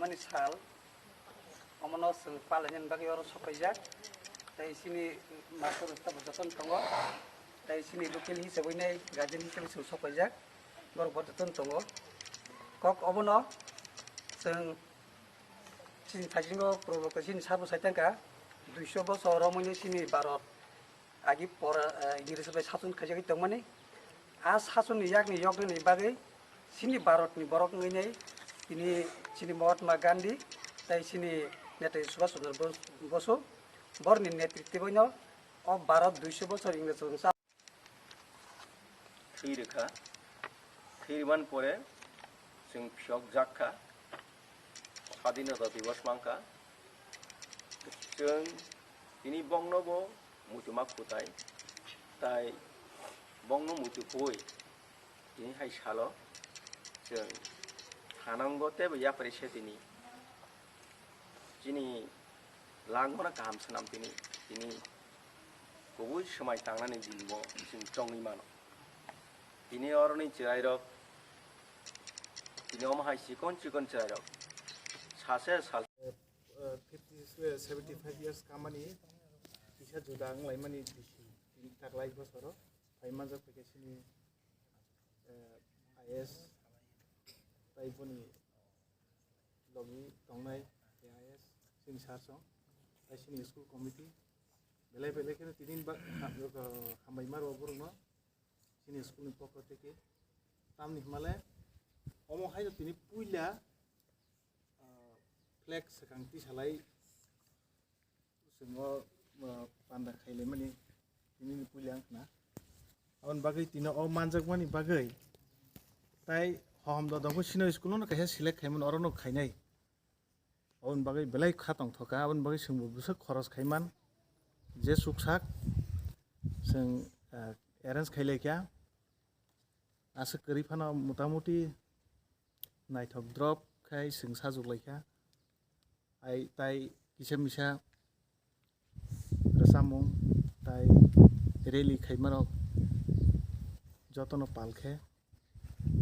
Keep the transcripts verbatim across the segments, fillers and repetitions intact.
Ani sal, omono chwng palainani bagwi oro sok paijak. Tei chini master staff jotono tongo. Tei chini local hisabwi nai guardian hisabwi chwng sok paijak. Borok bo jotono tongo. Kok obono chwng chini thaisingo provocation sabo sai tangkha. Duiso bosor romwi chini Bharat agi pora, eh, Ingres bai sason khaijagwi tongmani. A sasonni yakni yoknani bagwi chini Bharatni borok wngwi nai tini chini Mahatma Gandhi tei chini Netaji Subhash Chandra Bos-, Bosu borni netritwino o Bharat duiso bosor Ingres rok sa- Thwi rwkha. Thwi rwmani pore chwng phiyok jak kha. Swadhinota Divas mankha. Chwng tini bongno bo muitu ma khutai. Tai bongno muitu khuwi tini hai salo chwng thanango teibo yapri se tini chini langmano kaham swnam tini, tini kubui swmai tangnani din bo chwng chongwi mano. Tini oroni chwrairok, tini omo hai chikon chikon chwrairok sase sal- Eh, fifty, seventy five years kamani kisa juda wnglaimani bisi tini taklai bosoro phai manjak phaikha chini, eh, I A S tai boni logi tongnai A I S chini sir song tai chini school committee belai belai kheno tini ba ha-, hambai maro borokno chini school ni pokho theke tamni hwnmale omo haino tini puila, ah, flag swkang tisalai chwng o, ah, panda khailaimani tini ni puila wngkhna. Aboni bagwi tini o manjakmani bagwi tai hohom dodong khe sino school no kaisa select khaimani oro no khainai. Aboni bagwi belai kha tongthoka, aboni bagwi chwngbo bwswk khoros khaiman je chuksak chwng, ah, arrange khailaikha. Aswk kwrwi phano motamuti naithok drop khai chwng sajuklaikha. Ai tai kisa misa rwchapmung tai rally khaimarok jotono pal khe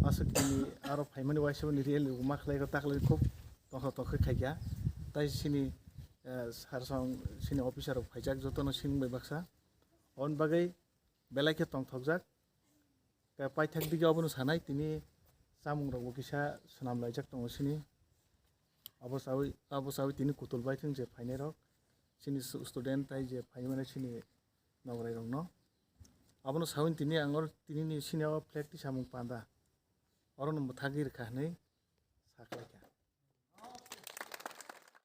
aswk tini aro phaimani uaisa boni rally rok ma khlaio, takhwlai khub tongthok tongthok khe khaikha. Tai chini, eh, sir song chini officer rok phaijak jotono sini bai baksa. Aboni bagwi belai khe tongthokjak. Khe paithak dige obono sanai tini chamung rokbo kisa swnam laijak tongo chini. Abo chawi, abo chawi tini kutul bai thung je phainai rok chini stu-, student tai je phaimani chini nograi rokno. Abono sawi tini ang oro tini ni chini o flag tisamung panda oro no mwthagwi rwkha hinwi saklaikha.